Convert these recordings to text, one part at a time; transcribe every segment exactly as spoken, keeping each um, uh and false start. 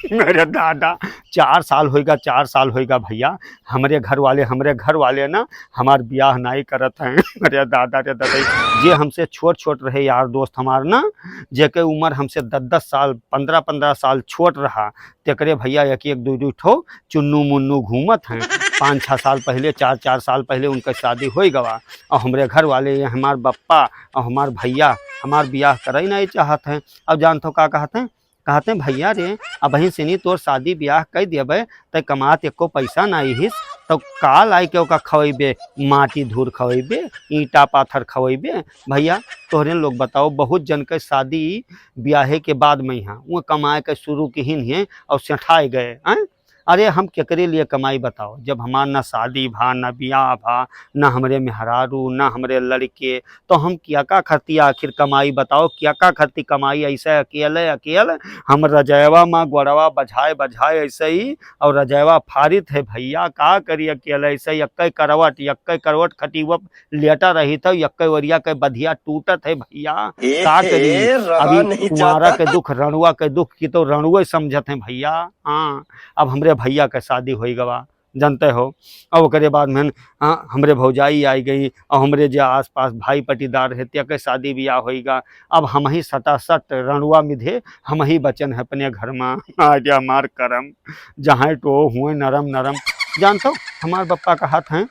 अरे दादा, चार साल होइगा, चार साल होइगा भइया, हमरे घर वाले, हमरे घर वाले ना हमार बियाह नाई करत हैं। अरे दादा रे दादा, जे हमसे छोट छोट रहे यार दोस्त हमार ना, जेके उमर हमसे दस दस साल, पन्द्रह पन्द्रह साल छोट रहा, तेकरे भइया एक एक दुइ दुइ ठो चुन्नू मुन्नू घूमत हैं। पाँच छह साल पहिले, चार चार साल पहिले उनका शादी होइ गवा, और हमरे घर वाले, ये हमार बप्पा और हमार भइया हमार बियाह करइ नाई चाहत हैं। अब जानत हो का कहत हैं? कहत हैं, "भइया रे, अबहीं सिनी तोर शादी बियाह कइ देबे, तै कमात एको पैसा नाई हिस, तो का लाइके ओका खवइबे? माटी धूर खवइबे, ईंटा पाथर खवइबे?" भइया, तोहरे लोग बताओ, बहुत जन के शादी बियाहे के बाद में यहाँ वो कमाए के शुरू किहिन हैं और सेठाए गए, हैं? अरे, हम केकरे लिए कमाई बताओ, जब हमार ना शादी भा, ना बियाह भा, ना हमरे मेहरारू, ना हमरे लड़के, तो हम किया का खरती आखिर कमाई बताओ, किया का खरती कमाई? ऐसे अकेले, अकेले हम रजयवा मा गोड़वा बझाए, बझाए ऐसे ही, और रजयवा फारित है भइया, का करी अकेले ऐसे ही, यक्के करवट, यक्के करवट खटिवा लेटा रहित है, यक्के ओरिया के बधिया टूटत है भइया, ए, का करी? ए, रहा अभी नहीं कुंवारा जाता। के दुख, रणुआ के दुख की तो रणुए समझत हैं भइया। हाँ, अब हमरे भइया के शादी होइ गवा, जानते हो। अब ओकरे बाद में, हाँ, हमरे भौजाई आई गई और हमरे जे आसपास भाई पटीदार है, त्या के शादी बियाह होइगा। अब हमही सटासट रणुआ मिधे, हमही बचन है अपने घर मा। आज हमार करम, जहाँ टो हुए नरम नरम। जानते हो, हमार बप्पा कहत हैं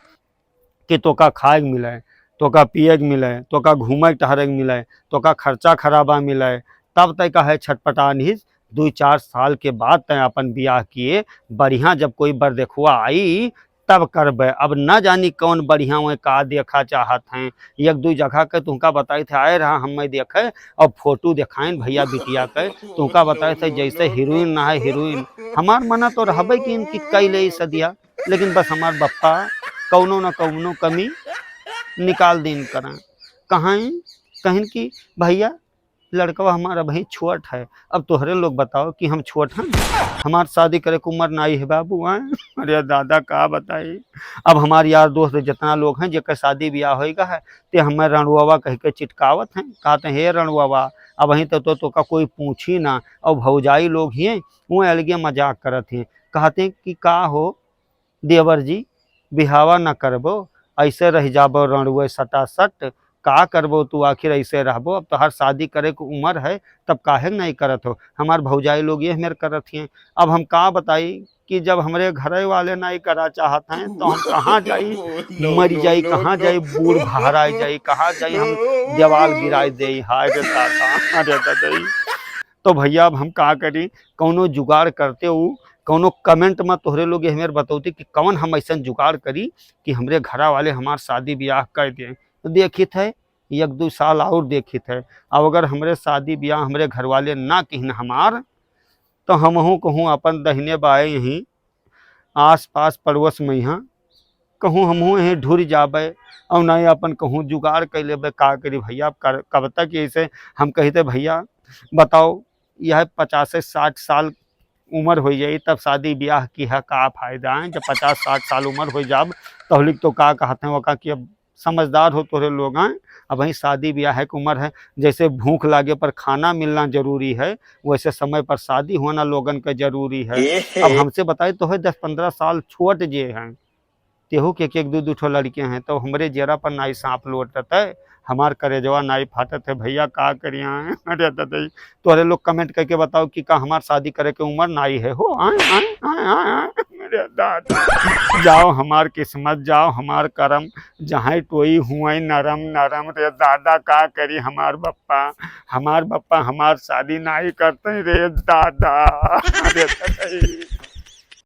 कि तोका खाए के मिले, तोका पिए के मिले, तोका घूमे के टहरे के मिले, तोका खर्चा खराबा मिले, तब तय कहे छटपटा नहीं। दुइ चार साल के बाद तय अपन बियाह किए, बढ़िया जब कोई बर देखुआ आई, तब करबे। अब न जानी कौन बढ़िया हुए का देखा चाहत हैं। एक दुइ जगह के तुमका बताई थे, आए रहा हम मैं देखे और फोटो दिखाइन भइया बिटिया के, तुमका बताई थे जैसे हीरोइन ना है हीरोइन। हमार मना तो रहबे कि इनकी कई ले सदिया, लेकिन बस हमार बप्पा कौनो न कौनो कमी निकाल दीन करें। कहें, कहिन कि भइया, लड़कवा हमार अबहीं छोट है। अब तोहरे लोग बताओ कि हम छोट हैं? हमार शादी करे के उमर नाई है बाबू, आए? अरे दादा, का बताई? अब हमार यार दोस्त जितना लोग हैं, जेकर शादी बियाह होइगा है, ते हमें रणुआवा कह के चिटकावत हैं, कहते हैं, "हे रणुआवा, अबहीं तो, तो, तोका कोई पूछी ना।" और भौजाई लोग ही हैं, वो अलगे मजाक करत हैं, कहते हैं कि, "का हो देवर जी, बिहावा न करबो, ऐसे रह जाबो रणुए सटासट, का करबो तू आखिर ऐसे रहबो? अब तोहार शादी करे के उमर है, तब काहे नहीं करत हो?" हमार भौजाई लोग ये मेर करत हैं। अब हम का बताई कि जब हमरे घरे वाले नहीं करा चाहत हैं, तो हम कहाँ जाई? मरी जाई, कहाँ जाई? बूढ़ बहराई जाई, कहाँ जाई? हम दीवाल गिराई देई। हाय रे दादा, अरे दादा। तो भइया, अब हम का करी? कौनो जुगाड़ करते हो, कौनो comment मा तोहरे लोग ये हमें बतौती कि कौन हम ऐसन जुगाड़ करी कि हमरे घरा वाले हमार शादी बियाह कर दें। तो देखित है, एक दुइ साल और देखित है। अब अगर हमरे शादी बियाह हमरे घर वाले ना किहिन हमार, तो हमहूँ कहूँ अपन दहिने बाएँ यहीं आस पास पड़ोस में यहाँ कहूँ हमहूँ यहीं ढुर जाबे और नहीं अपन कहूँ जुगाड़ कर लेबे। का करी भइया, अब कर-, कब तक ऐसे हम कहिते, "भइया बताओ, यह पचास साठ साल उमर होइ जाई, तब शादी बियाह की है का फायदा है? जब पचास साठ साल उमर होइ जाब, तहलिक तो का कहत हैं, वका कि अब समझदार हो तोहरे लोग हैं, अब वहीं शादी बियाह है कि उमर है, जैसे भूख लागे पर खाना मिलना जरूरी है, वैसे समय पर शादी होना लोगन के जरूरी है।" अब हमसे बताई तो है दस पन्द्रह साल छोट जे हैं, तेहू के एक एक दू दू ठो लड़के हैं, तो हमरे जेरा पर नाई सांप लोटत है, हमार करेजवा नाई फाटत है भइया, का करिया है? अरे ददई, तोहरे लोग comment करके बताओ कि का हमार शादी करे के उमर नाई है हो? आय, आय, आय, आय, आय, अरे दादा, जाओ हमार किस्मत, जाओ हमार करम, जहाँ टोई हुए नरम नरम। रे दादा, का करी हमार बप्पा, हमार बप्पा हमार शादी नाई करते रे दादा, अरे ददई।